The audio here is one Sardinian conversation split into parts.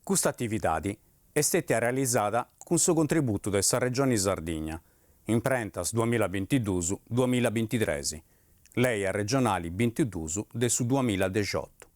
Custa atividadi est stètia realizada cun su contributu de sa Regioni Sardigna, Imprentas duamillabintiduus duamillabintitres, Lei arregionali bintiduus de su duamilladexiotu.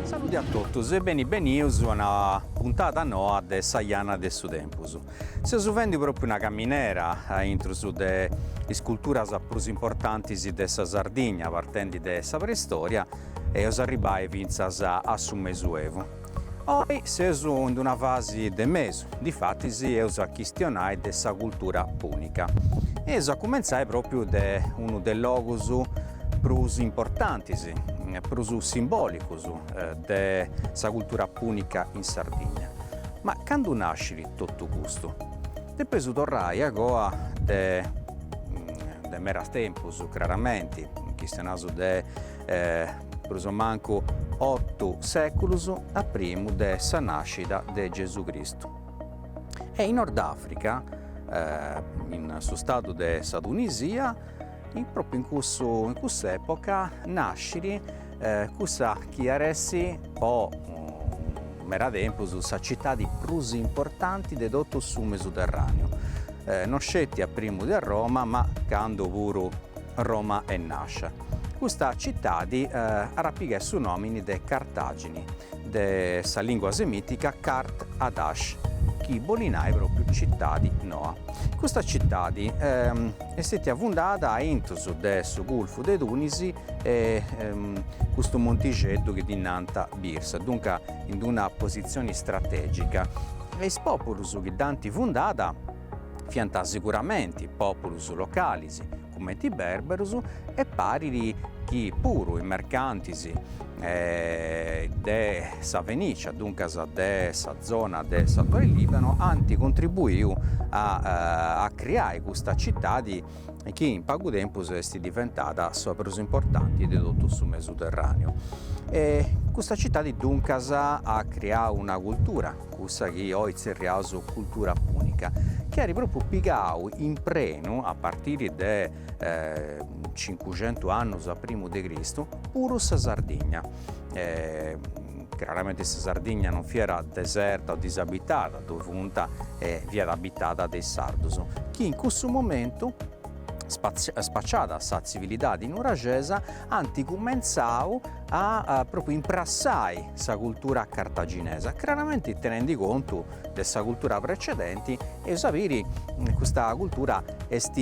Saludi a totus e beni benius a una puntada noa de Sa Janna de su Tempus. Seus fendi propriu una caminera a intrus de is culturas prus importantis de sa Sardigna, partendi de sa preistoria e eus arribai fintzas a su Mesuevu. Oi seus in una fasi de mesu, difatis eus a chistionai de sa cultura punica. E eus a cumentzai pròpriu de unu de is logus prus importantis, prus simbòlicus de sa cultura punica in Sardigna. Ma candu nascit totu custu? Depeus torrai a goa de de meda tempus, craramenti, chistionaus de prus o mancu otu sèculus a primu de sa nàscida de Gesù Cristu. E in Nord Africa, in su stadu de sa Tunisia, pròpriu in cussu in cuss'epoca nascit cussa chi at essi po meda tempus sa citadi prus importanti de totu su Mesuterràneu, no sceti a primu de Roma ma candu puru Roma est nàscia. Custa citadi at pigai su nòmini de Cartàgini, de sa lìngua semìtica Kart Adash, chi bolit nai pròpriu citadi noa. Custa citadi est stètia fundada a intrus de su Gulfu de Tunisi e custu montixeddu chi ddi nant Birsa, duncas in d'una positzioni stratègica. E is pòpulus chi dd'ant fundada fiant siguramenti pòpulus localis, cumenti berberus, e parit chi puru is mercantis de sa Fenicia, duncas de sa zona de s'atuali Libano, ant contribuiu a a criai custa citadi chi in pagu tempus est diventada sa prus importanti de totu su Mesuterraneu. E custa citadi duncas at criau una cultura, cussa chi oi tzerriaus cultura punica, chi at propriu pigau in prenu, a partiri de cincuxentu annus a primu de Cristu, puru sa Sardigna. Craramenti sa Sardigna non fiat deserta o disabitada, ddoi funt e fiat abitada de is sardus, chi in cussu momentu, spaciada sa tzivilidadi nuraxesa, ant cumentzau a propriu imprassai sa cultura cartaginesa, craramenti tenendi contu de sa cultura precedenti, eus a biri custa cultura est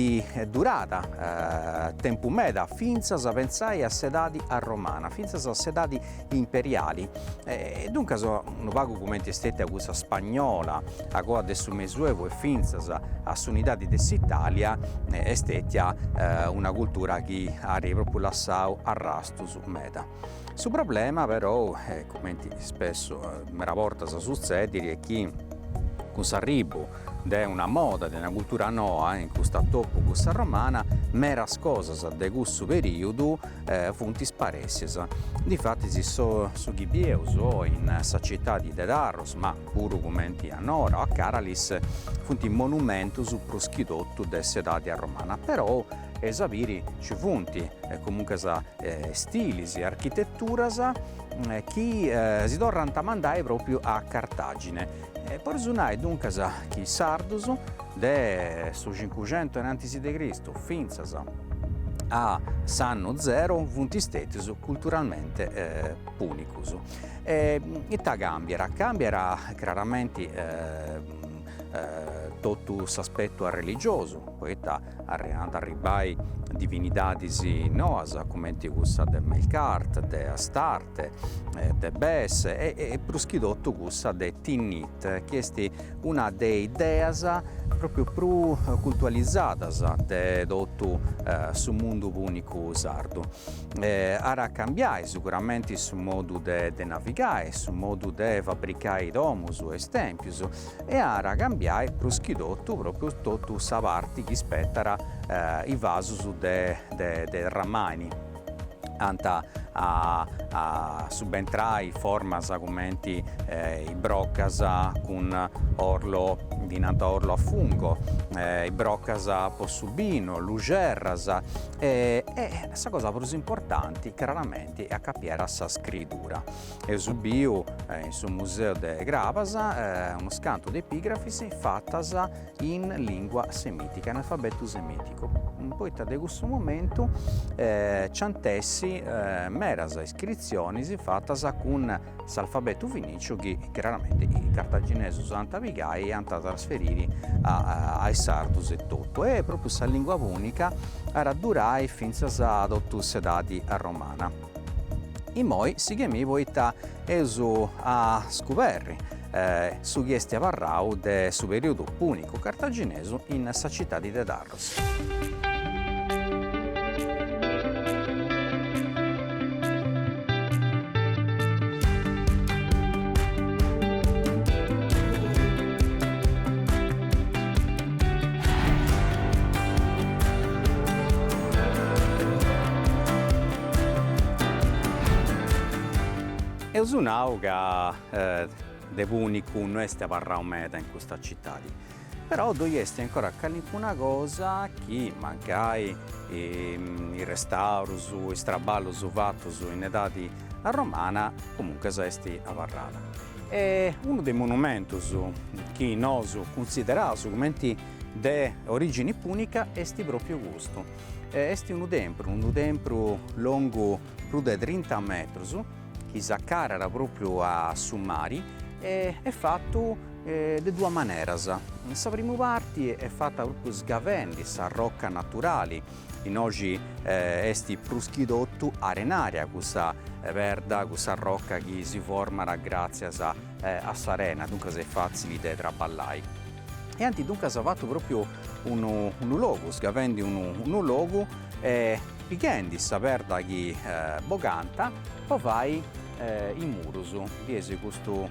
durada tempu meda, fintzas a pentzai a s'edadi arromana, fintzas a s'edadi imperiali e duncas unu pagu cumenti est stetia cussa spagnola a coa de su Mesuevu e fintzas a s'unidadi de s'Italia est stetia una cultura chi at propriu lassau arrastus meda. Su problema però, cumenti spessu meda bortas sutzedit, est chi. Cun s'arribu de una moda, de una cultura noa in custu atopu cun sa romana, meras cosas de cussu perìudu funt sparèssias. Difatis su chi bieus oi in sa citadi de Tharros, ma puru cumenti a Nora o a Caralis, funt monumentus prus chi totu de s'edadi arromana, perou eis a biri ci funt comuncas stilis e architeturas chi si torrant a mandai propriu a Cartagine. Podeus nai duncas chi is sardus de su cincuxentu innantis de Cristu fintzas a s'annu zero funt stètius culturalmente pùnicus. E ita càmbiat? Càmbiat craramenti totu s'aspetu arreligiosu, poita ant arribbai divinidadis noas cumenti cussa de Melkart, de Astarte, de Bes e prus chi totu cussa de Tinnit, chi est una de is deas propriu prus cultualizadas de totu su mundu punicu sardu. At a cambiai siguramenti su modu de navigai, su modu de fabricai domus e is tèmpius e at a cambiai prus chi totu propriu totu sa parti chi spetat is vasus de de ramàini. Ant a a subentrai formas cumenti is brocas cun orlo, ddi nant orlo a fungo, is brocas po su binu, luxerras e sa cosa prus importanti craramenti est acapiada a sa scriidura. Eus biu in su museu de Crabas unus cantu de epigrafis fatas in lingua semitica, in alfabetu semiticu, poita de cussu momentu nci ant essi medas iscritzionis fatas cun s'alfabetu finiciu chi craramenti is cartaginesus ant a pigai e ant a trasferiri a is sardus etotu e propriu sa lingua punica at a durai fintzas a totu s'edadi arromana. Immoi sighemì poita eus a scuberri su chi est abarrau de su periodu punicu cartaginesu in sa citadi de Tharros. Eus nau ca de punicu no est abarrau meda in custa citadi, però ddoi est ancora calincuna cosa chi mancai is restaurus, is traballus fatus in edadi arromana comuncas est abarrada. E unu de is monumentus chi nosu cunsideraus cumenti de origini punica est propriu custu, est unu tempru, unu tempru longu prus de trinta metrus, chi s'acarat pròpriu a su mari e est fatu de duas maneras, sa primu parti est fata pròpriu sgavendi sa roca naturali, innoxi est prus chi totu arenaria cussa perda, cussa roca chi si format gràtzias a s'arena, duncas est fàtzili de traballai. E ant duncas fatu pròpriu unu unu logu, sgavendi unu unu logu e pighendi sa perda chi bogant po fai is murus, bieis custu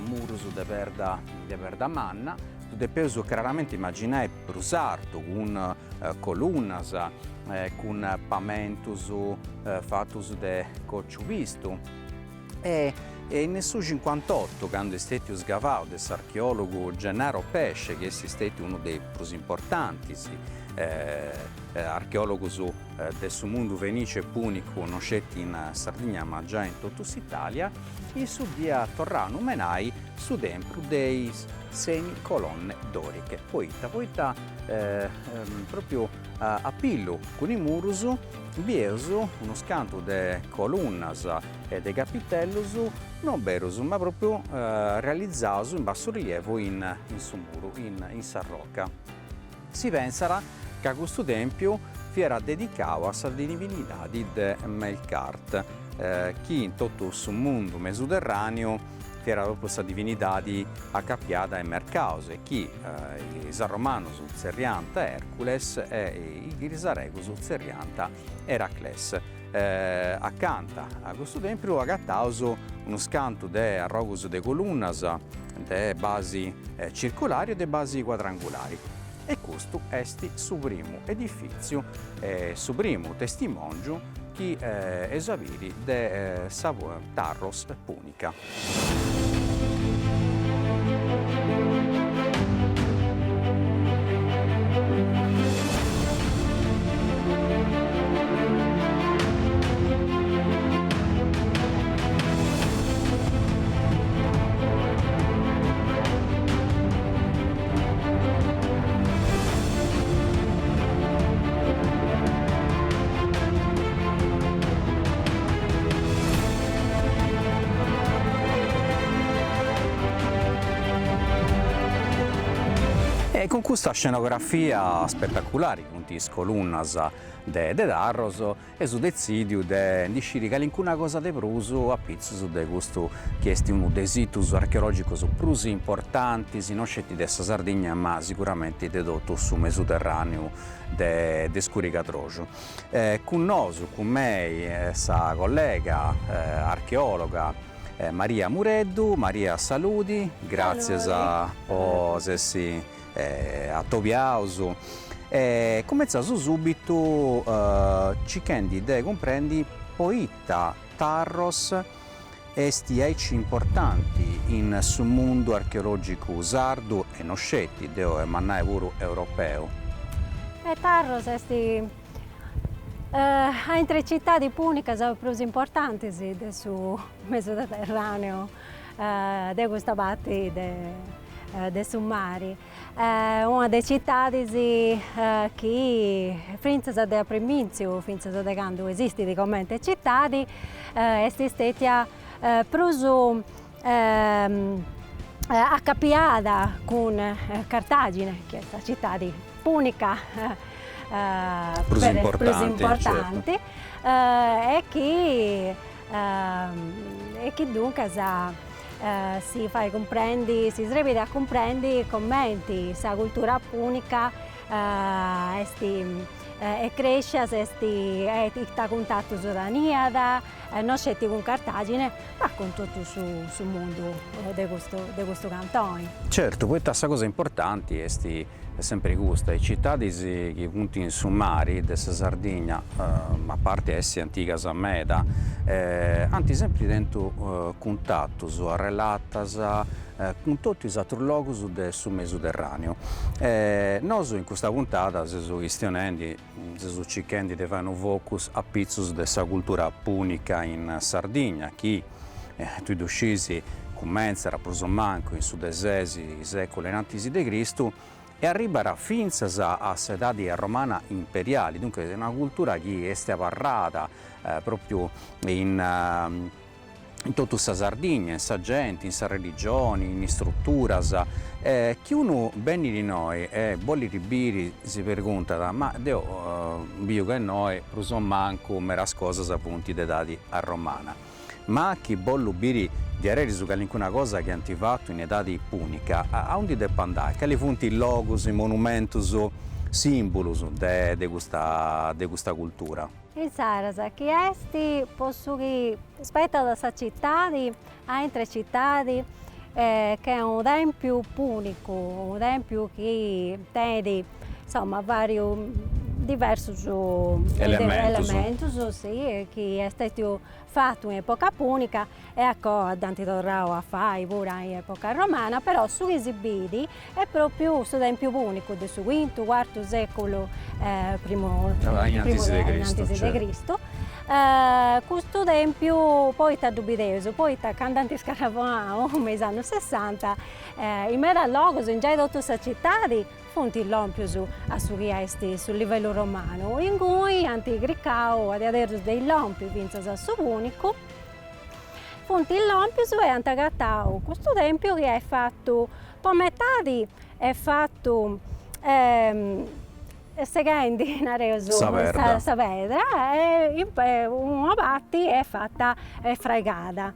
murus de perda de perda manna, ddu depeus craramenti imaginai prus artu cun colunnas, cun pamentus fatus de cociu pistu E in su cincuantotu, candu est stètiu sgavau de s'archeòlogu Gennaro Pesce, chi est stètiu unu de is prus importantis archeòlogus de su mundu fenìciu e pùnicu non sceti in Sardigna ma giai in totu s'Itàlia, issu dd'iat torrau a numenai su tempru de is semicolonne doriche. Poita? Poita pròpriu a pillu cun is murus bieus unus cantu de colunnas e de capitellus non berus ma propriu realizaus in bassorilievu in su muru, in sa roca. Si pensat ca custu tempiu fiat dedicau a sa divinidadi de Melkart, chi in totu su mundu mesuterraneu fiat propriu sa divinidadi acapiada a is mercaus e chi is arromanus tzerriànt Hercules e is aregus tzerriànt Eracles. Acanta a custu tèmpiu agataus unus cantu de arrogus de colunnas. de basi circulari e de basi cuadrangulari e custu est su primu edifìtziu e su primu testimòngiu chi eus a biri de sa Tharros punica. E cun custa scenografia spetaculari funt is colunnas de Tharros Eus detzìdiu de ndi sciri calincuna cosa de prus a pitzus de custu chi est unu de is situs archeològicus prus importantis no sceti de sa Sardigna ma siguramenti de totu su Mesuterràneu de de scurigadroxu. Cun nosu, cun mei, sa collega archeòloga Maria Mureddu. Maria saludi, gràtzias po s'essi atobiaus e cumentzaus subitu circhendi de cumprendi poita Tharros est aici importanti in su mundu archeologicu sardu e no sceti, deu emu a nai puru europeu. E Tharros est intre is citadis punicas prus importantis de su Mesuterraneu de custa parti de su mari, una de is citadis chi fintzas de a primìntziu, fintzas de candu esistit comente citadi, est stetia prus acapiada cun Cartagine, chi est sa citadi punica prus importanti e chi E chi duncas si fait cumprendi, si srebit a cumprendi comenti sa cultura punica est est crescia, s'est e ita cuntatus teniat, no sceti cun Cartagine, ma cun totu su su mundu de custu de custu cantoni. Certu, poita sa cosa importanti est Est sempri custa, is citadis chi funt in su mari de sa Sardigna, a parti a essi antigas meda, ant sempri tentu cuntatus, arrelatas cun totu is atrus logus de su Mesuterraneu. Nosu in custa puntada seus chistionendi, seus circhendi de fai unu focus apitzus de sa cultura punica in Sardigna chi, tui ddu scis, cumentzat prus o mancu in su de ses sèculu in antis de Cristu e arribat fintzas a s'edadi romana imperiali, duncas est una cultura chi est abarrada pròpriu in in totu sa Sardigna, in sa genti, in sa religioni, in is struturas, e chi unu benit innoi e bollit biri si preguntat, ma deu biu ca innoi prus o mancu medas cosas funt de edadi arromana. Ma chi bollu biri diaderus calincuna cosa chi ant fatu in edadi punica, aundi depu andai? Cali funt is logus, is monumentus, simbulus de de custa de custa cultura? Insaras, chi est po su chi spetat a sa citadi, aintre citadi, nc'est unu tèmpiu pùnicu, unu tèmpiu chi tenit insoma varius diversus elementus, si, chi est stetiu fatu in epoca punica e a coa dd'ant torrau a fai puru in epoca romana, però su chi si bidi est propriu su tempiu punicu de su quintu, cuartu seculu primu innantis de Cristu. Custu tempiu poita ddu bideus, poita candu ant scarravonau me is annus sessanta in medas logus, in giai totu sa citadi, funt lòmpius a su chi est su livellu romanu, ingui ant cricau diaderus de illompi fintzas a su pùnicu, funt lòmpius e ant agatau custu tèmpiu chi est fatu po metadi est fatu seghendi nareus sa pedra e una parti est fata est fraigada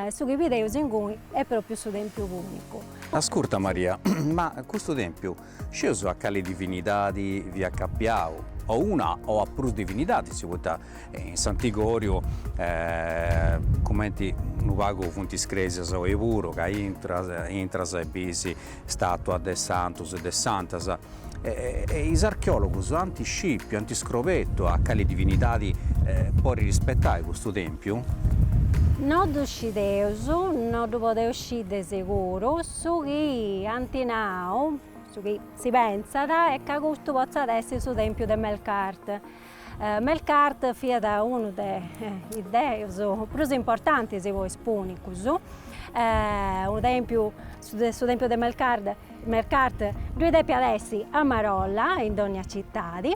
Su chi bideus inguni est pròpriu su tèmpiu pùnicu. Ascurta Maria, ma custu tèmpiu scieus a cali divinidadi fiat acapiau? o una o a prus divinidadis, poita in s'antigoriu cumenti unu pagu funt is cresias oi puru, ca intras intras e bisi statuas de santus e de santas, e is archeologus ant scipiu, ant scrobetu a cali divinidadi podit rispetai custu tempiu? No ddu scideus, no ddu podeus scì de seguru, su chi ant nau, su chi si pentzat est ca custu potzat essi su tempiu de Melkart. Melkart fiat unu de is deus prus importantis po is punicus, unu tempiu, su tempiu de Melkart Melkart ddui depiat essi a marolla in dònnia citadi.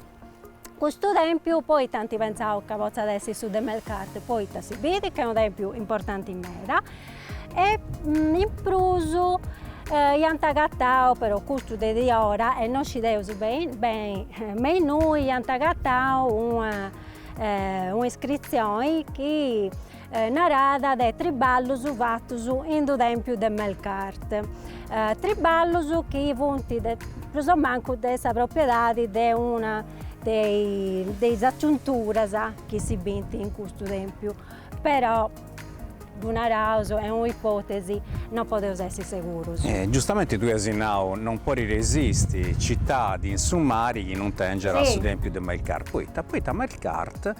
Custu tèmpiu poita ant pentzau ca potzat essi su de Melkart, poita si bidit ca est unu tèmpiu importanti meda e in prus iant agatau, però custu de diora e non scideus beni beni me innui, iant agatau una un'iscritzioni chi Naràt de triballus fatus in su tèmpiu de Melkart, triballus chi funt de prus o mancu de sa propriedadi de una de is aciunturas chi si bint in custu tèmpiu, però ddu naraus est un'ipotesi, non podeus essi segurus. Giustamenti tui as nau non podit esisti citadi in su mari chi non tengiat su tèmpiu de Melkart, poita? Poita Melkart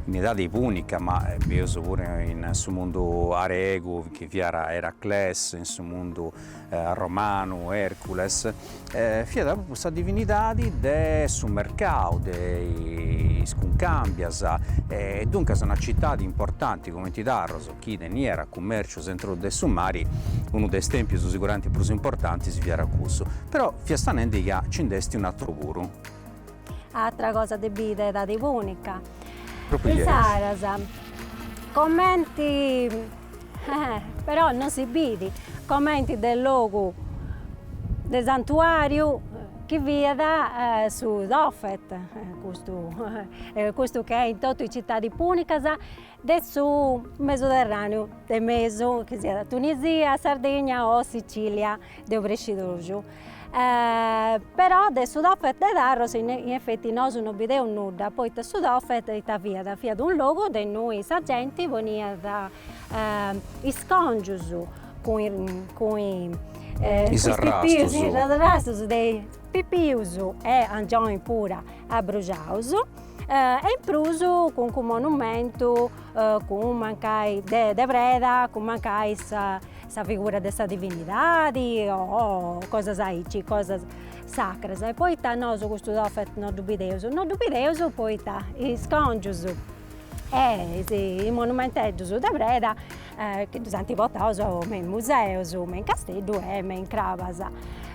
In edadi punica, ma bieus puru in su mundu aregu chi fiat Eracles, in su mundu romanu Ercules, fiat propriu sa divinidadi de su mercau, de is cuncambias e duncas una citadi importanti cumenti Tharros chi teniat cummercius intru de su mari, unu de is tempius siguramenti prus importantis fiat cussu. Però fiast nendi ca nci nd'est un'aturu puru. Atra cosa de biri de edadi punica. Insaras, comenti, però non si bidi, comenti de logu de santuariu chi fiat su Tofet, custu custu che in totu is citadis punicas de su Mesuterraneu de mesu, chi siat Tunisia, Sardigna o Sicilia de obrescidroxu. Però de su Tofet de Tharros in effetti nosu no bideus nudda, poita su Tofet ita fiat, fiat unu logu de innui sa genti poniat is congius cun cun is pipius, is arrastus de is pipius e angionis puru abruxaus e in prus cun monumentu cun mancai de preda cun mancai sa sa figura de sa divinidadi o cosas aici, cosas sacras. E poita nosu custu Tofet no ddu bideus? No ddu bideus poita is congius e is monumenteddus de preda chi ddus ant portaus me is museus, me in Casteddu e me in Crabas.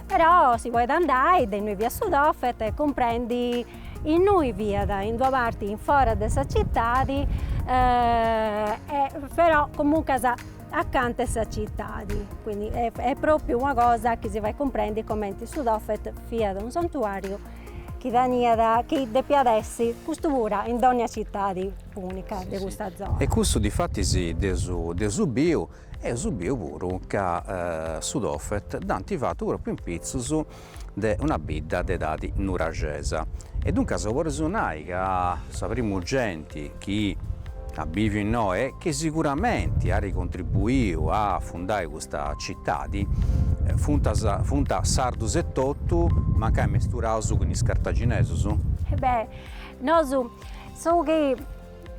Però si podit andai de innui fiat su Tofet e cumprendi innui fiat, in d'una parti in foras de sa citadi e però comuncas acanta 'e sa citadi, quindi est propriu una cosa chi si fait cumprendi comenti su Tofet fiat unu santuariu chi teniat, chi depiat essi custu puru in dònnia citadi punica de custa zona. E cussu difatis dd'eus dd'eus biu, eus biu puru ca su Tofet dd'ant fatu propriu in pitzus de una bidda de edadi nuraxesa. E duncas podeus nai ca sa primu genti chi at biviu innoi e chi siguramenti at contribuiu a fundai custa citadi funt funt sardus etotu, mancai mesturaus cun is cartaginesus. Beh, nosu su chi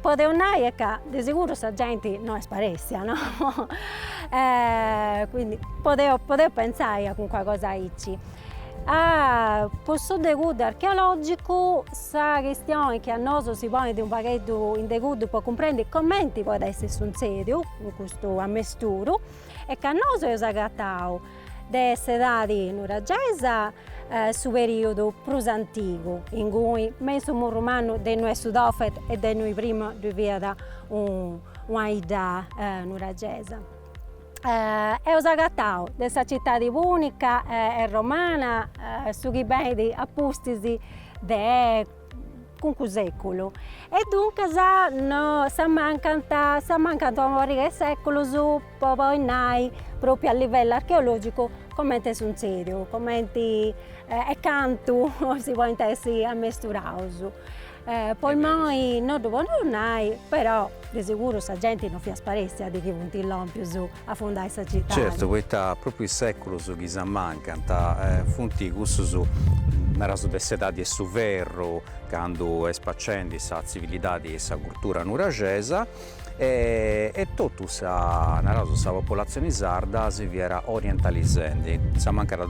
Podeus nai est ca de seguru sa genti no est sparessia, no? Quindi podeus podeus pentzai a calincuna cosa aici. Po su de cuddu archeologicu sa chistioni chi a nosu si ponit unu pagheddu in de cuddu po cumprendi comenti podit essi sutzediu custu ammesturu est ca nosu eus agatau De s'edadi nuragesa su perìodu prus antigu, inguni me in su Murru Mannu de innui est su Tofet e de innui prima ddui fiat una 'idda nuragesa. Eus agatau de sa citadi punica e romana su chi benit a pustis de calincunu seculu e duncas no s'ammancant s'ammancant una pariga 'e seculus po podi nai propriu a livellu archeologicu. Comente est sutzediu, comenti e cantu si podint essi ammesturaus. Po immoi no ddu podeus nai, però de seguru sa genti no fiat sparessia de chi funt lompius a fundai sa citadi. Certu, poita propriu is seculus chi s'ammancant funt cussus, naraus, de s'edadi 'e su ferru, candu est spacendi sa tzivilidadi e sa curtura nuraxesa, e totu sa, naraus, sa popolatzioni sarda si fiat orientalisendi, s'ammancat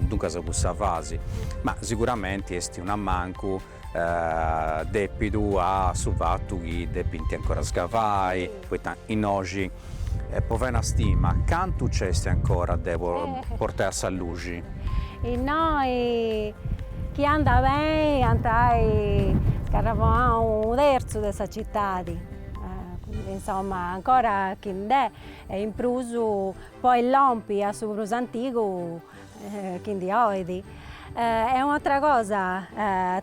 duncas cussa fasi, ma siguramenti est un'ammancu depidu a su fatu chi depint ancora scavai, poita innoxi po fai una stima cantu nc'est ancora de portai a sa luxi? Innoi chi andat beni ant ai scarravonau unu terzu de sa citadi, quindi insoma ancora chi nd'est e in prus po lompi a su prus antigu chi ndi 'olit. E un'atra cosa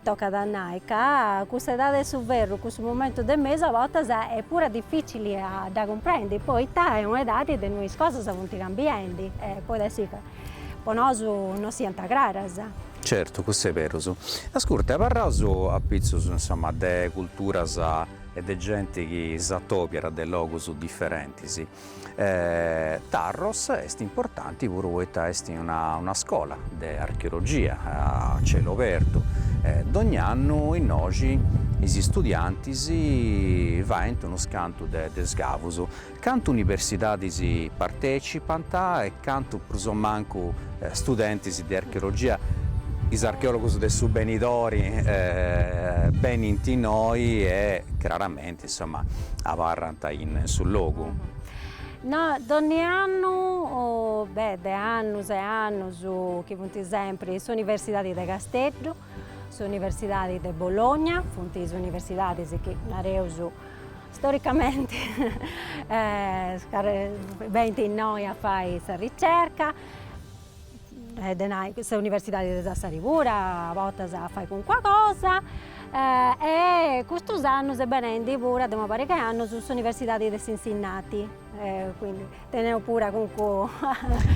tocat a nai, ca custa edadi 'e su ferru, cussu momentu de mesu a bortas est puru dificili a dda cumprendi, poita est un'edadi de innui is cosas funt cambiendi e podit essi ca po nosu no siant craras. Certu, cussu est berus. Ascurta, abarraus apitzus, insoma, de culturas e de genti chi s'atobiat de logus diferentis. Tharros est importanti puru poita est una una scola de archeologia a cielo apertu, dogna annu innoxi is istudiantis faint unus cantu de de scavus, cantu universidadis partecipant e cantu prus o mancu studentis de archeologia, is archeologus de su benidori benint innoi e craramenti insoma abarrant in su logu. No, donni annu, beh de annus e annus chi funt sempri s'Universidadi de Casteddu, s'Universidadi de Bologna, funt is universidadis chi nareus storicamenti benint innoi a fai sa ricerca, est de nai s'Universidadi de Sassari puru a bortas fait calincuna cosa e custus annus est benendi puru de una pariga 'e annus s'Universidadi de Cincinnati, quindi teneus puru calincunu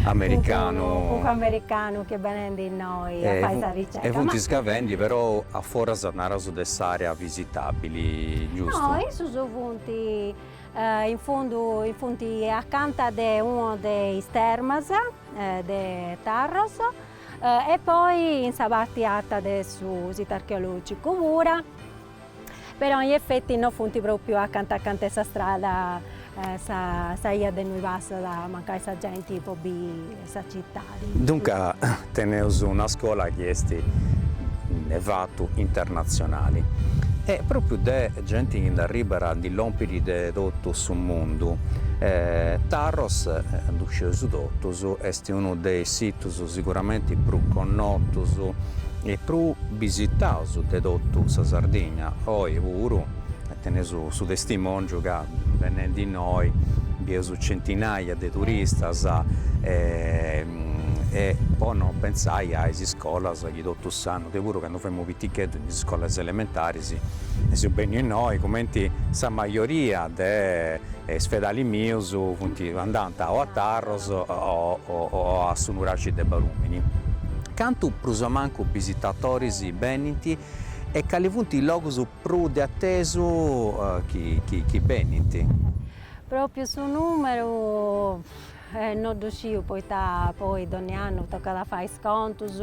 Americanu calincunu americanu chi est benendi innoi a fai sa ricerca. E funt scavendi però a foras naraus de s'area visitabili, giustu? No, issus funt in fundu, funt acanta de unu de is termas de Tharros e poi in sa parti arta de su situ archeologicu pura, però in effetti no funt propriu acanta acanta 'e sa strada sa sa 'ia de innui passat mancai sa genti po biri sa citadi. Duncas teneus una scola chi est de fatu internatzionali e propriu de genti chi nd'arribat ndi lompit de totu su mundu. Tharros, ddu scieus totus, est unu de is situs siguramenti prus connotus e prus bisitaus de totu sa Sardigna, oi puru teneus su testimongiu ca benendi innoi bieus centinaia de turistas e po no pentzai a is iscolas chi totu s'annu, deu puru candu femu piticheddu in is iscolas elementaris seu benniu innoi cumenti sa majoria de is fedalis mius funt andant o a Tharros o a su nuraxi de Barumini. Cantu prus o mancu bisitatoris benint e cali funt is logus prus de atesu chi benint? Propriu su numeru no ddu sciu poita poi donni annu tocat a fai is contus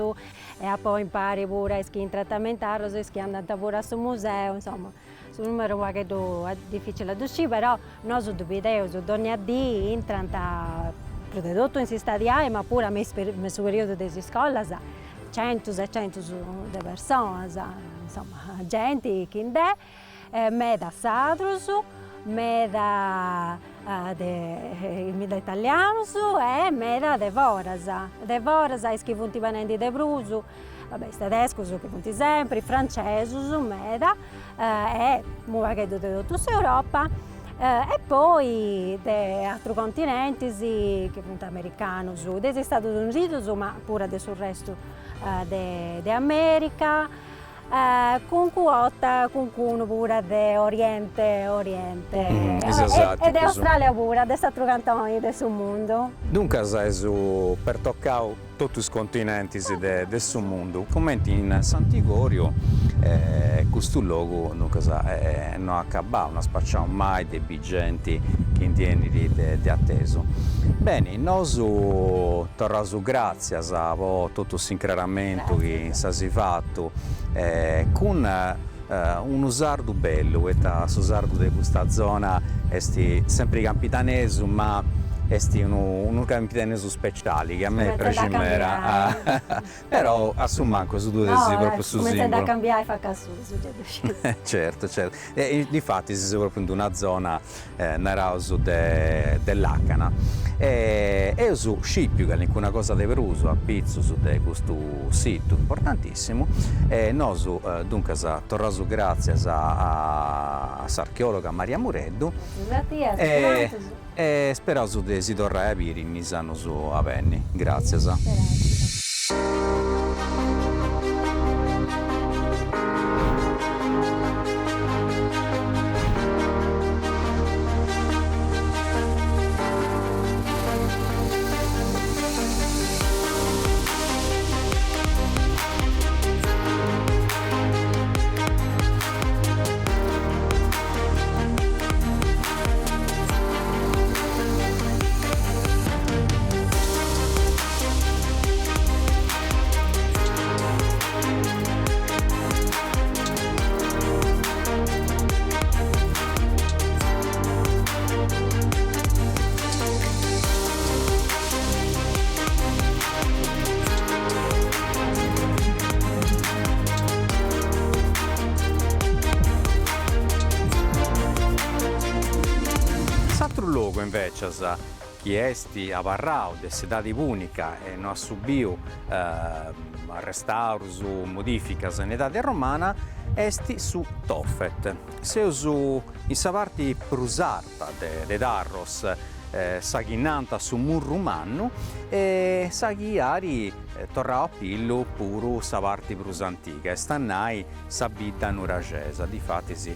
e a poi impari puru a is chi intrant me in Tharros e is chi andant puru a su museu, insoma su numeru unu pagheddu est dificili a ddu sciri, però nosu ddu bideus, dònnia dì intrant prus de totu in s'istadiali ma puru me me su periodu de is iscolas centus e centus de personas, insoma genti chi nd'est, meda sadrus, meda de meda italianus e meda de foras, de foras is chi funt benendi de prus, va bè is tedescus chi funt sempri, is francesus meda e unu pagheddu de totu s'Europa e poi de atrus continentis chi funt americanus, de is Stadus Unidus ma puru de su restu de de America. Cuncu 'orta cuncunu pura de Oriente Oriente e de Australia pura, de s'atru cantoni de su mundu. Duncas eus pertocau totu is continentis de su mundu, cumenti in s'antigoriu custu logu duncas no at acabau, no at spaciau mai de biri genti chi ndi 'enit de atesu. Beni, nosu torraus gràtzias po totu s'incraramentu chi s'as fatu cun unu sardu bellu, poita su sardu de custa zona est sempri campidanesu ma est unu unu campidanesu speciali chi a mei praxit meda, però a su mancus tui ses propriu su simbulu. Cumentzat a cambiai faca a susu, gei ddu scius. Certu certu, e difatis seus propriu in d'una zona naraus de de làcana e eus scipiu calincuna cosa de prus a pitzus de custu situ importantissimu e nosu duncas torraus gràtzias a s'archeologa Maria Mureddu e speraus de si torrai a biri in is annus a benni. Gràtzias. S'atru logu invecias chi est abarrau de s'edadi punica e no at subiu restaurus o modificas in edadi romana est su Tofet. Seus in sa parti prus arta de Tharros, sa chi nant su Murru Mannu e sa chi at torrau a pillu puru sa parti prus antiga, est a nai sa bidda nuraxesa, difatis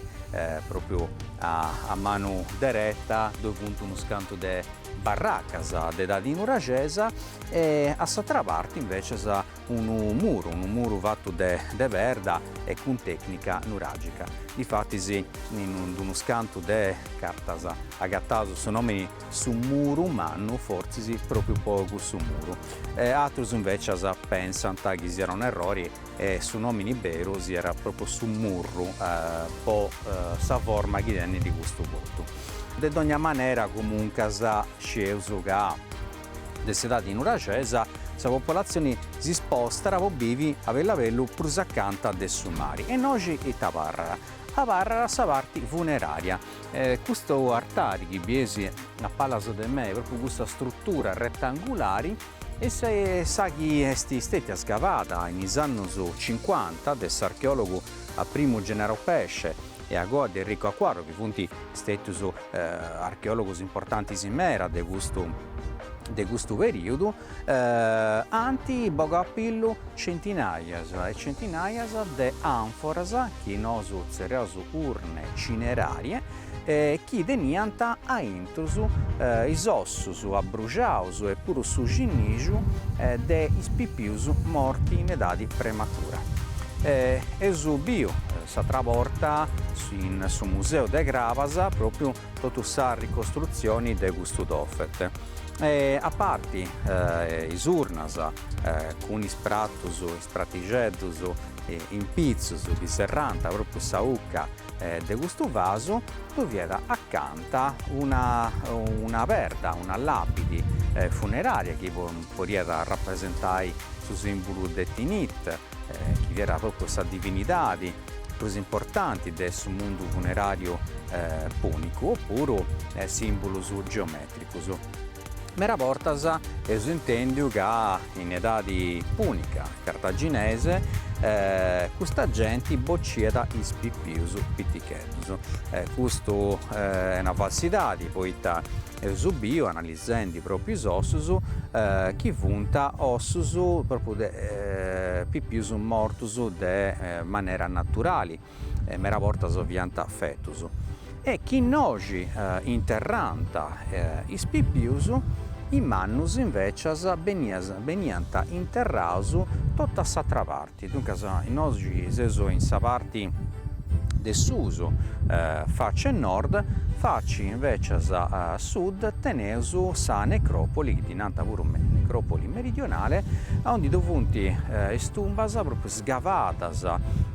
propriu a manu dereta ddoi funt unus cantu de barracas de edadi nuraxesa e a s'atra parti invecias unu muru, unu muru fatu de de perda e cun tecnica nuragica. Difatis in unus cantu de cartas agataus su nomini Su Muru Mannu fortzis propriu po cussu muru. Atrus invecias pensant chi siat un'errori e su nomini beru siat propriu su murru po sa forma chi tenit custu portu. De dogna manera comuncas scieus ca de s'edadi nuraxesa sa popolatzioni si spostat po bivi a bellu a bellu prus acanta de su mari e innoxi ita abarrat? Abarrat sa parti funeraria. Custu artari chi bieis a palas de mei, propriu custa strutura retangulari, est sa chi est stetia sgavada in is annus cincuanta de s'archeologu a primu Gennaro Pesce e agoa de Enrico Acquaro chi funt stetius archeologus importantis meda de custu de custu periodu, ant bogau a pillu centinaias e centinaias de anforas chi nosu tzerriaus urne cinerarie chi teniant a intrus is ossus abruxaus e puru su cinixu de is pipius morti in edadi prematura. Eus biu s'atra borta in su museu de Crabas propriu totu sa ricostrutzioni de custu tofet. E a parti is urnas cun is pratus, is pratixeddus in pitzus chi serrant propriu sa 'ucca de custu vasu, ddu fiat acanta una una perda, una lapidi funeraria chi podiat rapresentai su simbulu de Tinit, chi fiat propriu sa divinidadi prus importanti de su mundu funerariu punicu, opuru simbulus geometricus. Mera bortas eus intendiu ca in edadi punica cartaginese custa genti bociat is pipius piticheddus. Custu est una falsidadi poita eus biu analisendi propriu is ossus chi funt ossus propriu de. pipius mortus de manera naturali, e mera bortas fiant fetus, e chi innoxi interrant is pipius, is mannus invecias beniant interraus totu a s'atra parti, duncas innoxi seus in sa parti de susu, faci e nord, faci invecias a sud teneus sa necropoli, chi ddi nant puru necropoli meridionale, aundi ddu funt is tumbas propriu sgavadas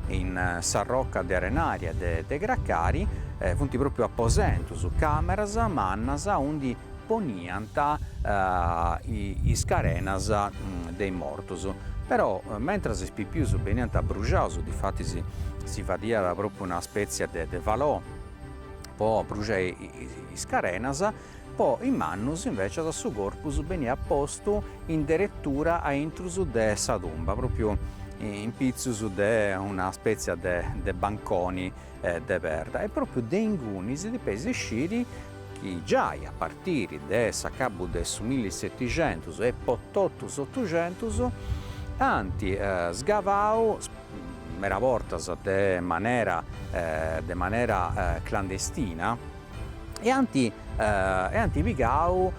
in sa rocca de arenaria de Cracari, funt propriu aposentus, cameras mannas aundi poniant is carenas de is mortus. Però mentras is pipius beniant abruxaus, difatis si fadiat propriu una spetzia de falò po abruxai is carenas, Po is mannus invecias su corpus beniat postu in deretura a intrus de sa tumba, propriu in pitzus de una spetzia de banconi de perda e propriu de ingunis depeis sciri chi giai a partiri de s'acabu de su millisetixentus e po totu s'otuxentus ant sgavau mera bortas de manera de manera clandestina e ant e ant pigau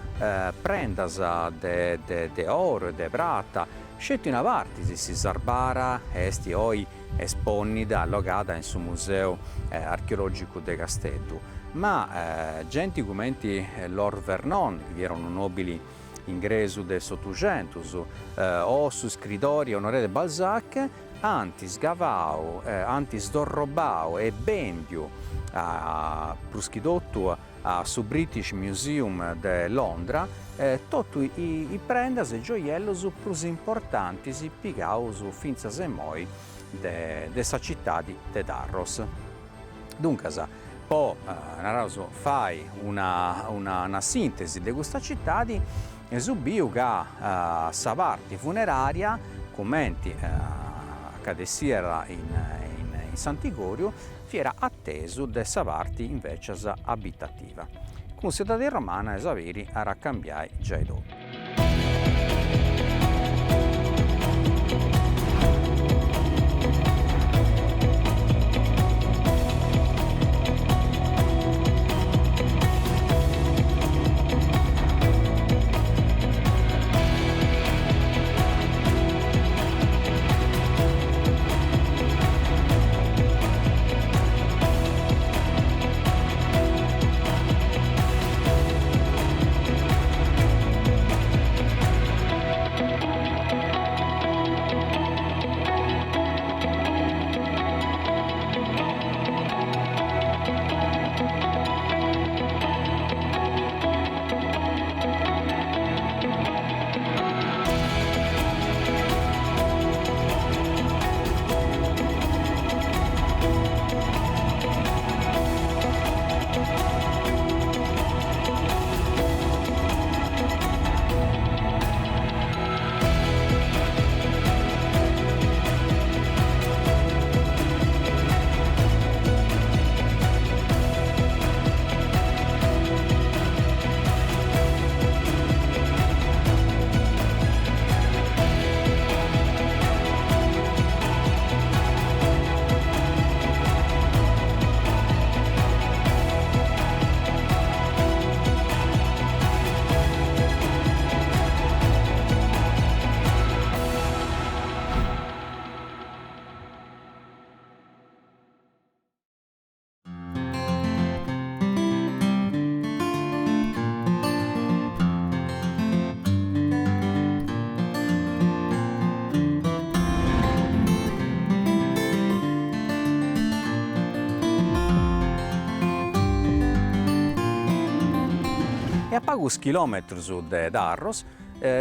prendas de de oro e de prata, sceti una parti s'est sarbara e est oi esponnida, allogada in su Museu Archeologicu de Casteddu, ma genti cumenti Lord Vernon, chi fiat unu nobili ingresu de s'Otuxentus, o su scridori Honoré de Balzac, ant sgavau, ant sdorrobau e bendiu a prus chi totu a su British Museum de Londra totu is prendas e gioiellus prus importantis pigaus fintzas a immoi de sa citadi de Tharros. Duncas, po, naraus, fai una una sintesi de custa citadi, eus biu ca sa parti funeraria, cumenti acadessiat in s'antigoriu, fiat atesu de sa parti invecias abitativa. Cun s'edadi romana eis a biri at a cambiai giai totu. E a pagus chilòmetrus de Tharros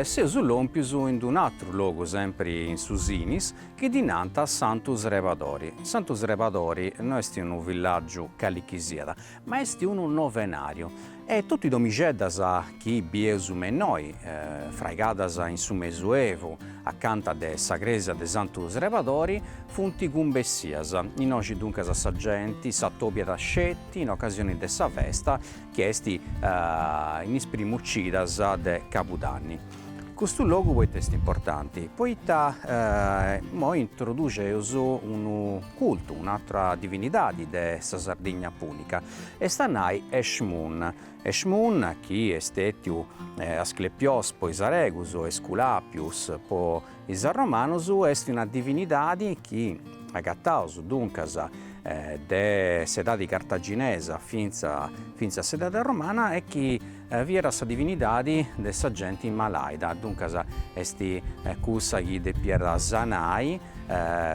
seus lòmpius in d-un'atru logu sempri in su Sinis chi ddi nant Santu Srebadori. Santu Srebadori no est unu villàgiu cali chi siat, ma est unu novenàriu e totu is domixeddas chi bieus me innoi, fraigadas in su Mesuevu acanta de sa crèsia de Santu Srebadori, funt cumbessias. Innoxi duncas sa genti s'atobiat sceti in ocasioni de sa festa chi est in is primus cidas de Cabudanni. Custu logu poita est importanti? Poita immoi introduxeus unu cultu, un'atra divinidadi de sa Sardigna punica, est a nai Eshmun. Eshmun, chi est stetiu Asclepios po is aregus, Esculapius po is arromanus, est una divinidadi chi agataus duncas de s'edadi cartaginesa fintzas a s'edadi arromana e chi fiat sa divinidadi de sa genti malaida, duncas est cussa chi depiat sanai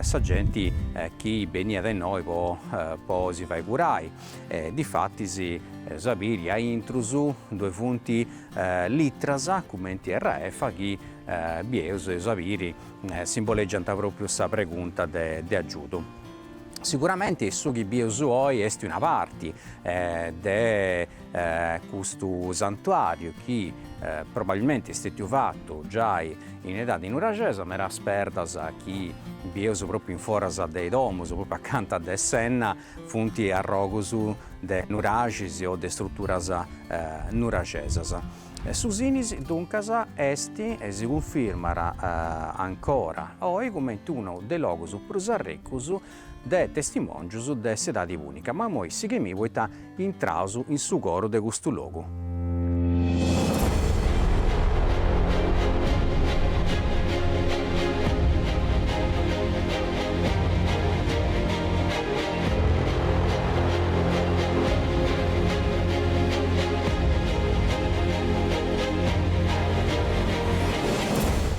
sa genti chi beniat innoi po po si fai curai. Difatis eus a biri a intrus ddoi funt litras cumenti RF chi bieus eus a biri simboleggiant propriu sa pregunta de agiudu. Siguramenti su chi bieus oi est una parti de custu santuariu chi probabilmenti est stetiu fatu giai in edadi nuraxesa, medas perdas chi bieus propriu in foras de is domus, propriu acanta de s'enna, funt arrogus de nuraxis o de struturas nuraxesas. Su Sinis duncas est e si cunfirmat ancora oi cumenti unu de is logus prus arricus de testimòngius de s'edadi pùnica, ma imoi sighimì poita intraus in su coru de custu logu.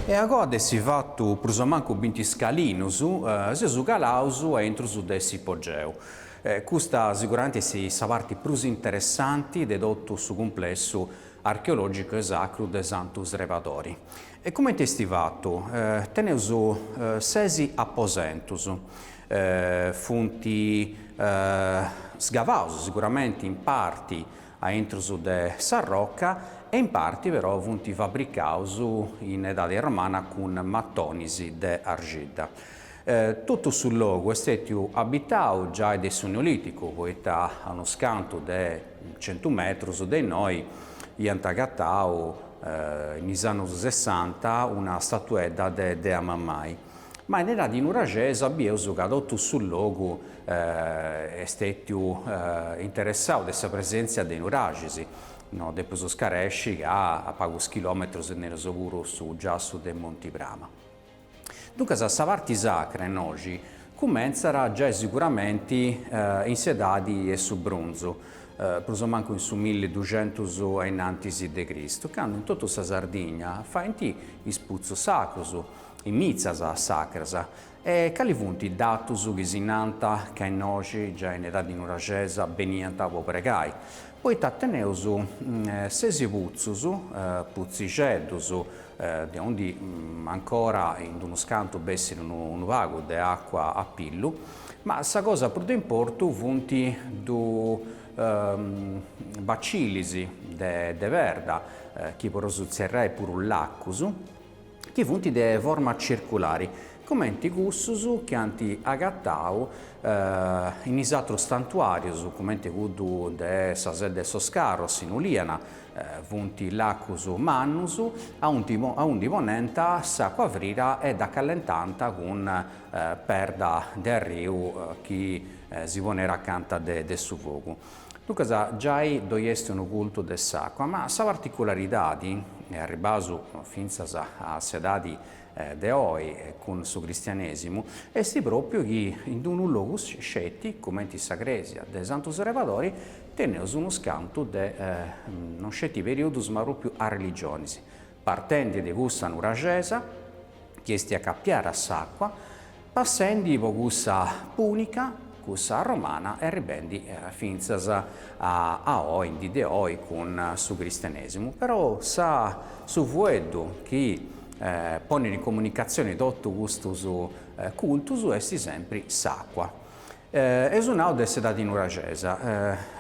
E agoa de essi fatu prus o mancu binti scalinus, seus calaus a intrus de s'ipogeu. Custa siguramenti est sa parti prus interessanti de totu su cumplessu archeologicu e sacru de Santu Srebadori. E cumenti est fatu? Teneus sesi aposentus, funt sgavaus siguramenti in parti a intrus de sa roca e in parti però funt fabricaus in edadi romana cun matonis de arxidda. Totu su logu est stètiu abitau giai de su Neolìticu, poita a unus cantu de centu metrus de innoi iant agatau in is annus sessanta una statuedda de Dea Mammai. Ma in edadi nuraxesa bieus ca totu su logu est stètiu interessau de sa presèntzia de nuraxis, no depeus scaresci ca a pagus chilometrus teneus puru su giassu de Monti Prama. Duncas sa parti sacra innoxi cumentzat giai siguramenti in s'edadi 'e su brunzu, prus o mancu in su milliduxentus a innantis de Cristu, candu in totu sa Sardigna faint is putzus sacrus, is mitzas sacras. E cali funt is datus chi si nant ca innoxi giai in edadi nuraxesa beniant po pregai? Poita teneus sesi putzus, putzixeddus, de aundi ancora in d'unus cantu bessit unu pagu de acua a pillu, ma sa cosa prus de importu funt dus bacilis de perda, chi podeus tzerriai puru lacus, chi funt de forma circulari, cumenti cussus chi ant agatau in is atrus santuarius, cumenti cuddu de sa Sedda 'e sos Carros in Uliana, funt lacus mannus aundi ponent s'acua frida e dda callentant cun perda de arriu chi si ponera acanta de su fogu. Duncas giai ddoi est unu cultu de s'acua, ma sa particularidadi, e arribaus fintzas a s'edadi de oi cun su cristianesimu, est propriu chi in unu logu sceti, cumenti sa cresia de Santu Srebadori, teneus unus cantu de non sceti periodus ma propriu arreligionis, partendi de cussa nuraxesa, chi est acapiada a s'acua, passendi po cussa punica, cussa romana e arribendi fintzas a oi, in dì de oi, cun su cristianesimu. Però sa su fueddu chi ponit in comunicatzioni totu custus cultus est sempri s'acua. Eus nau de s'edadi nuraxesa,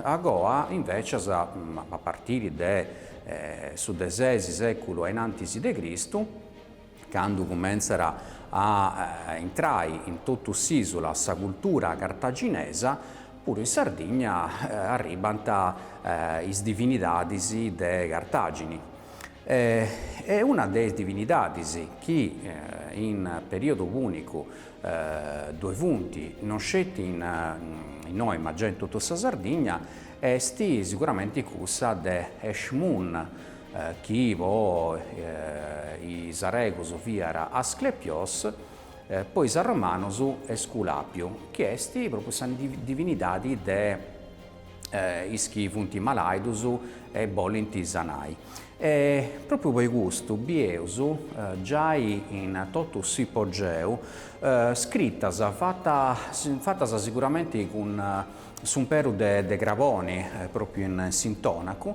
agoa invecias, a partiri de su de sesi seculu a in antis de Cristu, candu cumentzat a intrai in totu s'ìsula sa cultura cartaginesa, puru in Sardigna arribant is divinidadis de Cartàgini. E una de is divinidadis chi in periodu pùnicu ddoi funt non sceti innoi ma giai in totu sa Sardigna est siguramenti cussa de Eshmun chi po is aregus fiat Asclepios, po is arromanus Esculapio, chi est propriu sa divinidadi de is chi funt malaidus e bolint sanai. E propriu po custu bieus giai in totu s'ipogeu scritas fatas siguramenti cun s'umperu de craboni propriu in s'intonacu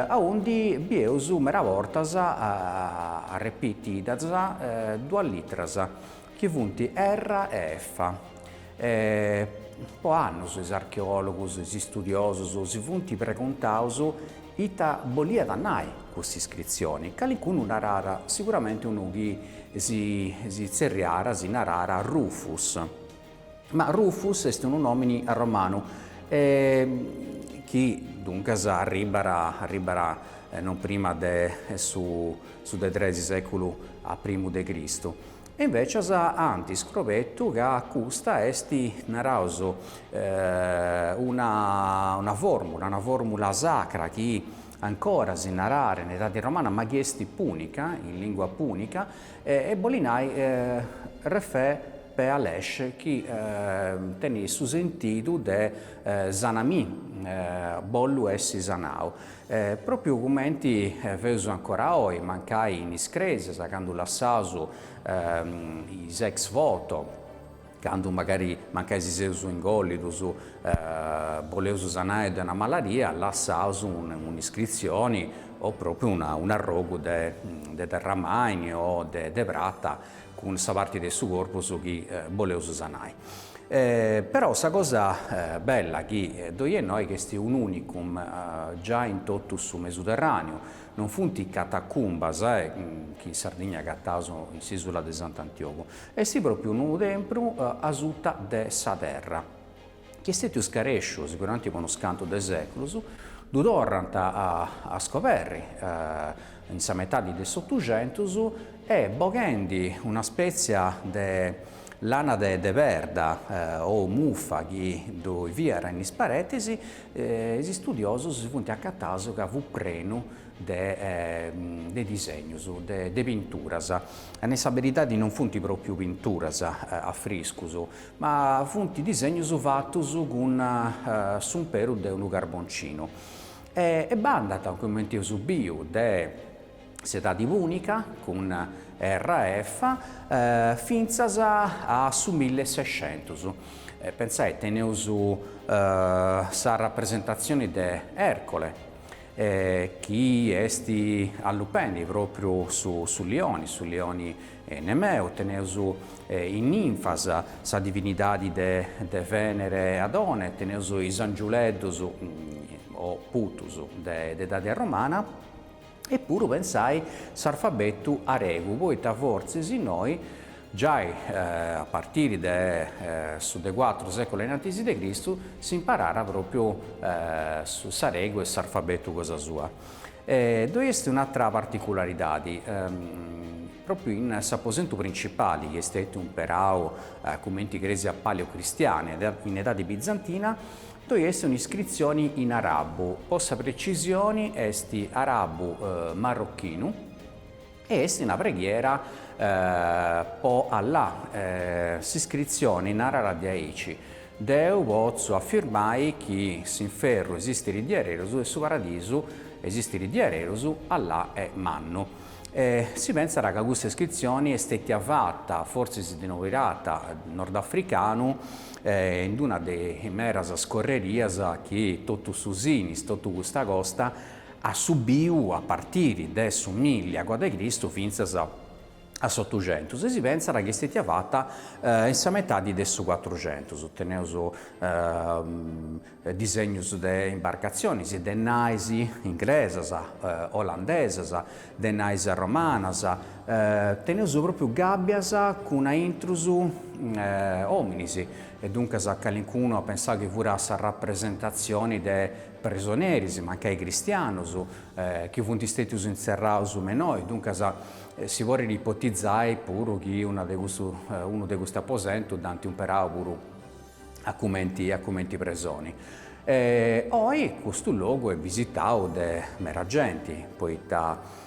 aundi bieus meda bortas arrepitidas duas literas chi funt erra e effa. Po annus is archeòlogus, is istudiosus si funt pregontaus ita boliat nai custa iscritzioni, calincunu narat siguramenti unu chi si si tzerriara, si narara Rufus. Ma Rufus est unu nòmini arromanu chi duncas arribara arribara non prima de su su de tres sèculu a primu de Cristu. E invècias ant scrobetu ca custa est, naraus, una una fòrmula, una fòrmula sacra chi ancora si narat in edadi romana ma chi est pùnica, in lìngua pùnica, e bolit nai refè pe alesh chi tenit su sentidu de sanamì, bollu essi sanau. Pròpriu cumenti feus ancora oi, mancai in is crèsias, candu lassaus is ex voto, candu magari mancai si seus ingòllidus, boleus sanai de una maladia, lassaus un'iscritzioni o pròpriu un'arrogu de terramàini o de prata cun sa parti de su corpus chi boleus sanai. Però sa cosa bella chi ddoi est innoi chi est un'unicum giai in totu su Mesuterraneu, non funt catacumbas chi in Sardigna agataus in s'isula de Sant'Antiogu, est propriu unu tempru asuta de sa terra. chi est stètiu scarèsciu siguramenti po unus cantu de sèculus, ddu torrant a scoberri in sa metadi de s'Otuxentus e boghendi una spètzia de lana de perda o mufa chi ddoi fiat in is paretis, is istudiosus si funt acataus ca fut prenu de de disegnus, de pinturas. A nai sa beridadi non funt pròpriu pinturas, afriscus, Ma funt disegnus fatus cun s'umperu de unu carboncinu e bandat, cumenti eus biu, de s'edadi pùnica cun erra e efa fintzas a su millesescentus. Pentzai, teneus sa rapresentatzioni de Ercole chi est allupendi pròpriu su lioni, su lioni Nemeu, teneus is ninfas, sa divinidadi de de Venere e Adone, teneus is angiuleddus o putus de edadi arromana e puru pentzai s'arfabetu aregu, poita fortzis innoi giai a partiri de su de cuatru seculu innantis de Cristu s'imparara propriu s'aregu e s'arfabetu cosa sua. Ddoi est un'atra particularidadi, pròpriu in s'aposentu principali, chi est stètiu umperau cumenti crèsia paleocristiana in edadi bizantina, ddoi est un'iscritzioni in arabu, po sa precisioni est arabu marrochinu, e est una preghiera po Allah. S'iscritzioni narat diaici, Deu potzu afirmai chi s'inferru esistit diarerus e su paradisu esistit diarerus, Allah est mannu. Si pentzat ca custa iscritzioni est stètia fata, fortzis de unu pirata nordafricanu, in d'una de is meras scorrerias chi totu su Sinis, totu custa costa, at subiu a partiri de su milli agoa de Cristu fintzas a s'otuxentus e si pentzat chi est stetia fata in sa metadi de su cuatruxentus. Teneus disegnus de imbarcatzionis, de nais inglesas, olandesas, de nais romanas, teneus propriu gàbbias cun aintrus. ominis e duncas calincunu at pensau chi furat sa rapresentatzioni de presoneris, mancai cristianus, chi funt stetius intzerraus me innoi, duncas si podit ipotizai puru chi una de custu unu de custu aposentu dd'ant umperau puru a cumenti a cumenti presoni. Oi custu logu est visitau de mera genti, poita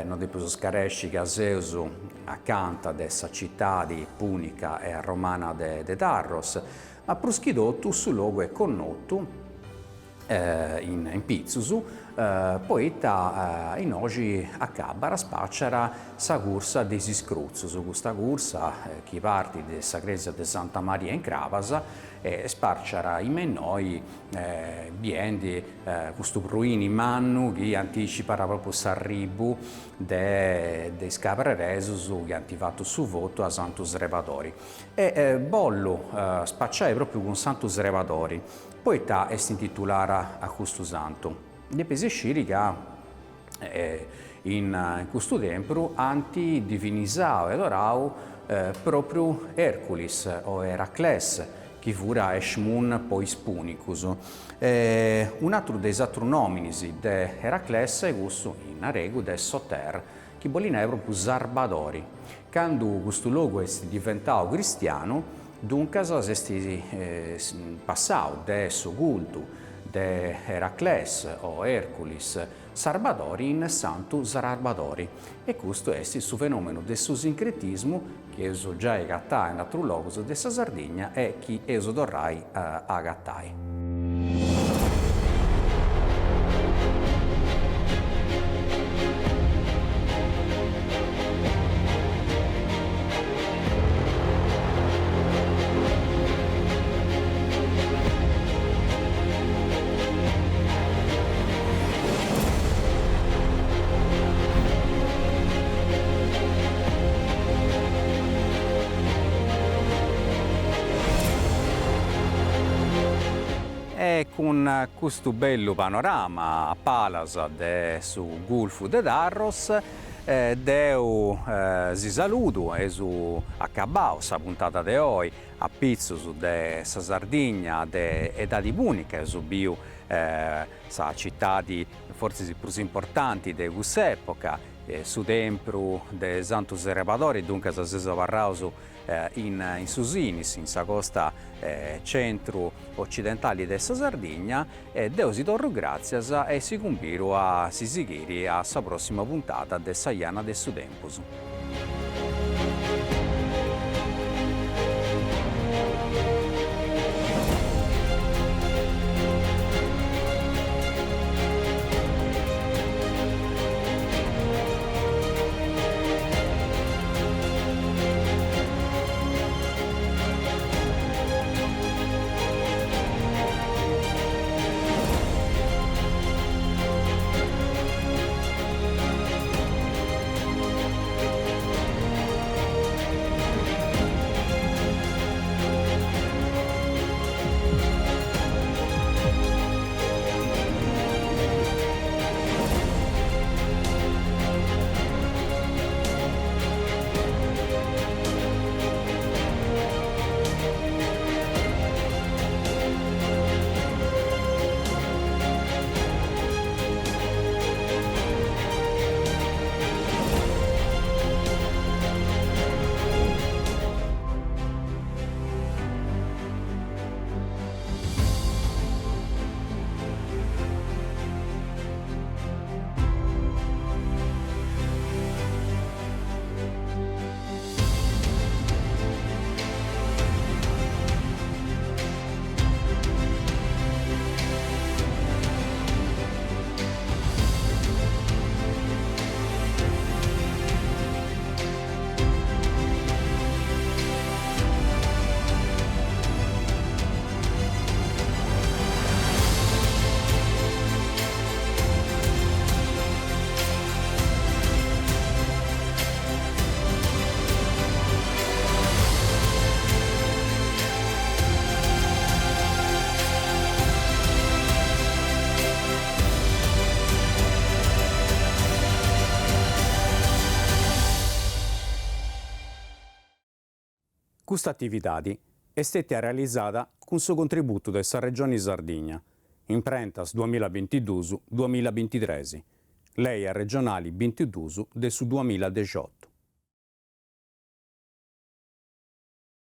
no depeus scaresci ca seus acanta de sa citadi punica e arromana de Tharros, ma prus chi totu su logu est connotu in pitzus, poita innoxi acabat, spaciat sa cursa de is iscrutzus, custa cursa chi partit de sa crèsia de Santa Maria in Crabas e spaciat in me innoi biendi custu pruini mannu chi anticipat propriu s'arribu de is cabreresus chi ant fatu su votu a Santu Srebadori. E bollu spaciai propriu cun Santu Srebadori, Poita est intitulara a custu santu? Depeis sciri ca in custu tempru ant divinisau e adorau propriu Herculis o Heracles, chi furat Eshmun po is punicus. Un'atru de is atrus nominis de Heracles est cussu in aregu de Soter, chi bolit nai propriu Sarbadori. Candu custu logu est diventau cristianu, Duncas s'est passau de su cultu de Heracles o Herculis Sarbadori in Santu Srarbadori e custu est su fenomenu de su sincretismu chi eus giai agatau in atrus logus de sa Sardigna e chi eus torrai a agatai. E cun custu bellu panorama a palas de su Gulfu de Tharros Deu si saludu, eus acabau sa puntada de oi a pitzus de sa Sardigna de edadi punica, eus biu sa citadi fortzis prus importanti de cuss'epoca, su tempru de Santu Srebadori, duncas seus abarraus in su Sinis, in sa costa centru occidentali de sa Sardigna, e deu si torru gràtzias e si cumbidu a si sighiri a sa pròssima puntada de Sa Janna de su Tempus. Custa atividadi est stètia realizada cun su contributu de sa Regioni Sardigna, Imprentas duamilla bintidus duamilla bintitres, Lei arregionali bintidus de su duamilla dexiotu.